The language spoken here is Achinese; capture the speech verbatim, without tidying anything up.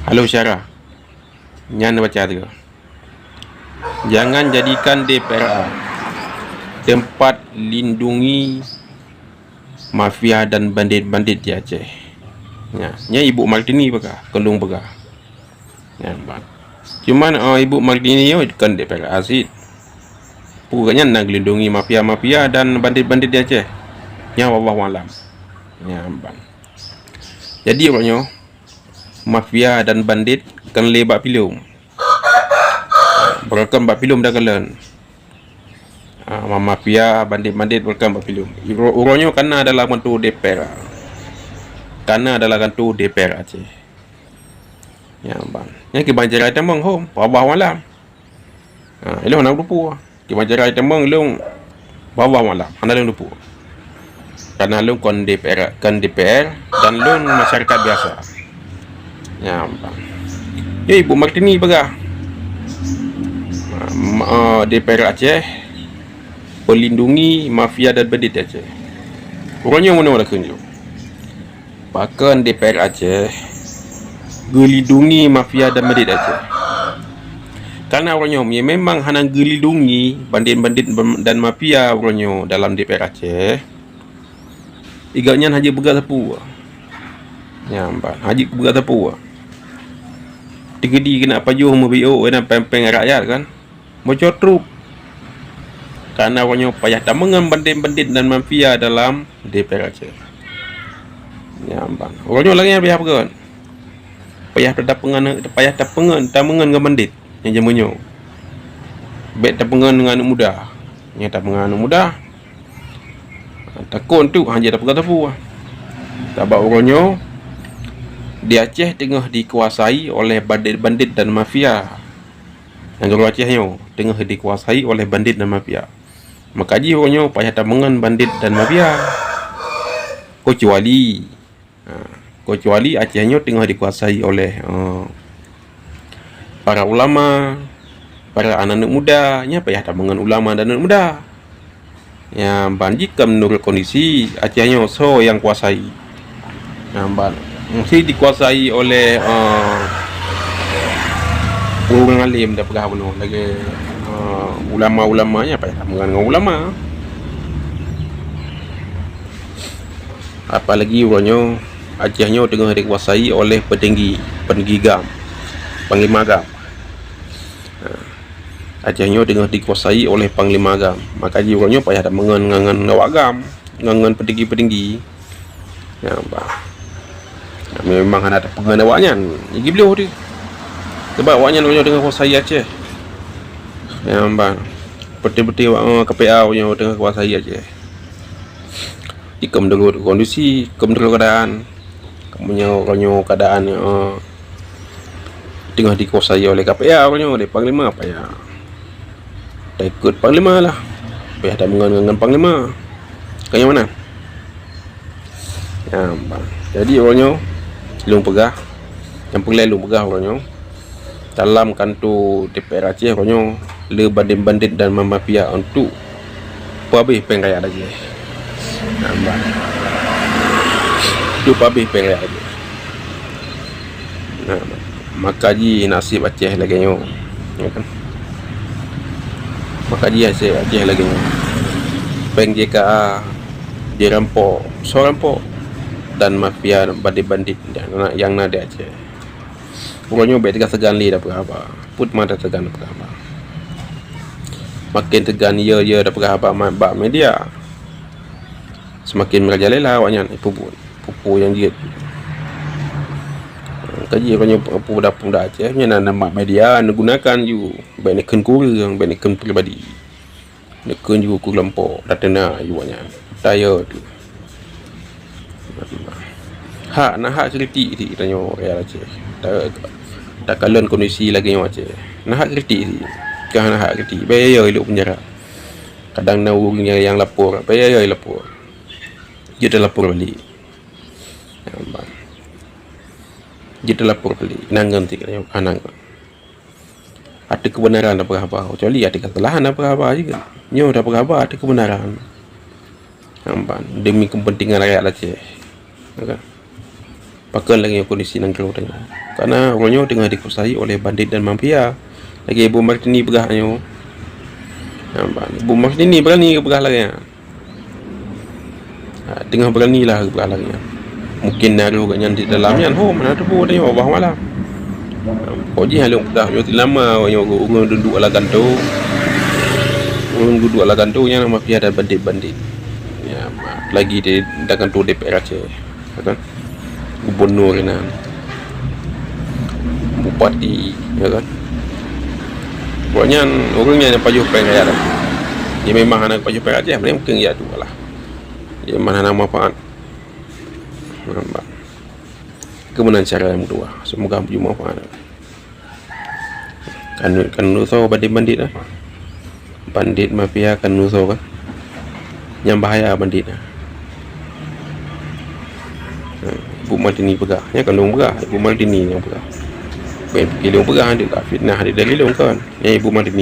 Halo syara. Nyan baca tu. Jangan jadikan D P R A tempat lindungi mafia dan bandit-bandit di Aceh. Nya, nya Ibu Martini peugah, kandung peugah. Nya, ban. Cuman, eh, Ibu Martini nyoe kon D P R A cit. Peue nyan na geulindungi mafia-mafia dan bandit-bandit di Aceh. Nya wallahu alam. Nya, ban. Jadi, awak nyoe, mafia dan bandit kon lé bak filem. Beureukan bak filem dah kalon. Ah, ma-, mafia, bandit-bandit beureukan bak filem. Uro-, uroe nyoe kana dalam kanto D P R. Kana dalam kanto D P R Aceh. Nya, ban. Nya kiban cara tamong hom, wallahu alam. Ha, ilong hana lôn tupue. Kiban cara tamong ilong, wallahu alam, hana lôn tupue. Karena lôn kon D P R, kon D P R dan lôn masyarakat biasa. Nya, ban. Yo, Ibu Martini peugah. Ha, ma-, eh, D P R Aceh pelindungi mafia dan bandit Aceh. Uroe nyoe meunoe lakon nyoe. Pakon D P R Aceh geulindungi mafia dan bandit Aceh? Karena uroe nyoe, ya memang hana geulindungi bandit-bandit dan mafia uroe nyoe dalam D P R Aceh, igak nyan hana jipeugah sapeue. Nya, ban, hana jipeugah sapeue. Teukeudi keuneuk pajoh meubiôk, na péng-péng rakyat kan. Bocor trup. Karena uroe nyoe payah tameungon bandit-bandit dan mafia dalam D P R Aceh. Nya, ban. Uroe nyoe lagèe nyan payah peugah. Payah tapeungon, payah tapeungon, tameungon ngon bandit nyang jameun nyoe. Bèk tapeungon ngon aneuk muda. Nyang tapeungon aneuk muda, takot tu hana tapeugah sapeue. Sabab uroe nyoe di Aceh teungoh dikuasai oleh bandit-bandit dan mafia. Nanggroe Aceh nyoe teungoh dikuasai oleh bandit dan mafia. Maka jih uroe nyoe payah tameungon bandit dan mafia. Kecuali, ha, kecuali Aceh nyoe teungoh dikuasai oleh, eh, para ulama, para aneuk muda, nyan payah tameungon ulama dan aneuk muda. Nya, ban jih ka meunurot kondisi Aceh nyoe soe nyang kuasai. Nya, ban. Mesti dikuasai oleh, eh, ureueng alim, tapeugah bunoe lagèe, eh, ulama-ulama nyan payah tameungon ngon ulama. Apalagi uroe nyoe Aceh nyoe teungoh dikuasai oleh petinggi, petinggi GAM, panglima GAM. Ha. Aceh nyoe teungoh dikuasai oleh panglima GAM. Maka jih uroe nyoe payah tameungon ngon, ngon awak GAM, ngon, ngon petinggi-petinggi. Nya, bah. Memang hana tapeungon awak nyan, jih geubloh teuh. Sabab awak nyan uroe nyoe teungoh kuasai Aceh. Nya, bah. Peuti-peuti awak, eh, K P A uroe nyoe teungoh kuasai Aceh. Jih ka meunurot kondisi, ka meunurot keuadaan. Ka meunyoe uroe nyoe keuadaan, eh, teungoh dikuasai oleh K P A uroe nyoe, oleh panglima, payah taikot panglima lah. Payah tameungon ngon panglima. Ka nyang mana? Nya, bah. Jadi, uroe nyoe lôn peugah, nyang peureulèe lôn peugah uroe nyoe, dalam kanto D P R Aceh uroe nyoe le bandit-bandit dan mafia untuk peuhabéh péng rakyat Aceh. Nya, bah. Untuk peuhabéh péng rakyat Aceh. Nah, maka jih nasib Aceh lagèe nyoe. Ya kan? Maka jih Aceh, Aceh lagèe nyoe. Péng J K A dirampok, soe rampok? Dan mafia bandit-bandit nyang na, nyang na di Aceh. Uroe nyoe bèk teuga seugan lé tapeugah haba. Peuet mata seugan tapeugah haba. Makin seugan, ya, ya, tapeugah haba ma-, bak media. Seumaken meurajalela awak nyan, eh, peubuet, peue-peue nyang jeuet. Ka jih uroe nyoe pemuda-pemuda Aceh nyan na, na bak media neugunakan ju, bèk neukheun kureueng, bèk neukheun pribadi. Neukheun ju keu kelompok, dak teuna ju awak nyan. Tayö tu. Hak, na hak kritik di tanyoe rakyat Aceh. Ta-, takalon kondisi lagèe nyoe Aceh. Na hak kritik di. Kah na hak kritik. Bèk yo ilok penjara. Kadang na ureueng nyang, nyang lapor, bèk yo ilapor. Jeuet talapor balik. Jeuet talapor balik. Nanggon sikit, nanggon. Ateueh keubeunaran tapeugah haba, kecuali ateueh keusalahan tapeugah haba jeuet. Nyoe tapeugah haba ateueh keubeunaran. Nampak? Demi kepentingan rakyat Aceh. Ya kan? Pakon lagée nyoe kondisi nanggroe tanyoe? Karena uroe nyoe teungoh dikuasai oleh bandit dan mafia. Lagée Ibu Martini peugah nyoe. Nampak? Ibu Martini berani peugah lagée nyan. Ha, teungoh berani lah peugah lagée nyan. Mungkin na roh gobnyan di dalam nyan, ho, mana teupeue tanyoe, Allahu a'lam. Pokok jih lôn peugah nyoe seulama nyoe ureuëng duduek lam kantô. Ureuëng duduek lam kantô nyan mafia dan bandit-bandit. Ya, lagi di dalam kantô D P R Aceh. Ya kan? Gubernur inan, bupati, ya kan? Awaknyan ureuëng nyang pajoh péng rakyat. Dia memang hana pajoh péng rakyat, mending mungkin ya tu lah. Dia memang hana manfaat. Nampak? Keumeunang cara yang kedua, semoga beumanfaat. Kan, kan nusoe bandit-bandit lah. Bandit mafia kan nusoe kan. Nyang bahaya bandit lah. Ha, Ibu Martini peugah. Nya kan lôn peugah, Ibu Martini nyang peugah. Bukan lôn peugah, dia ka fitnah dia dari lôn kan. Nya Ibu Martini.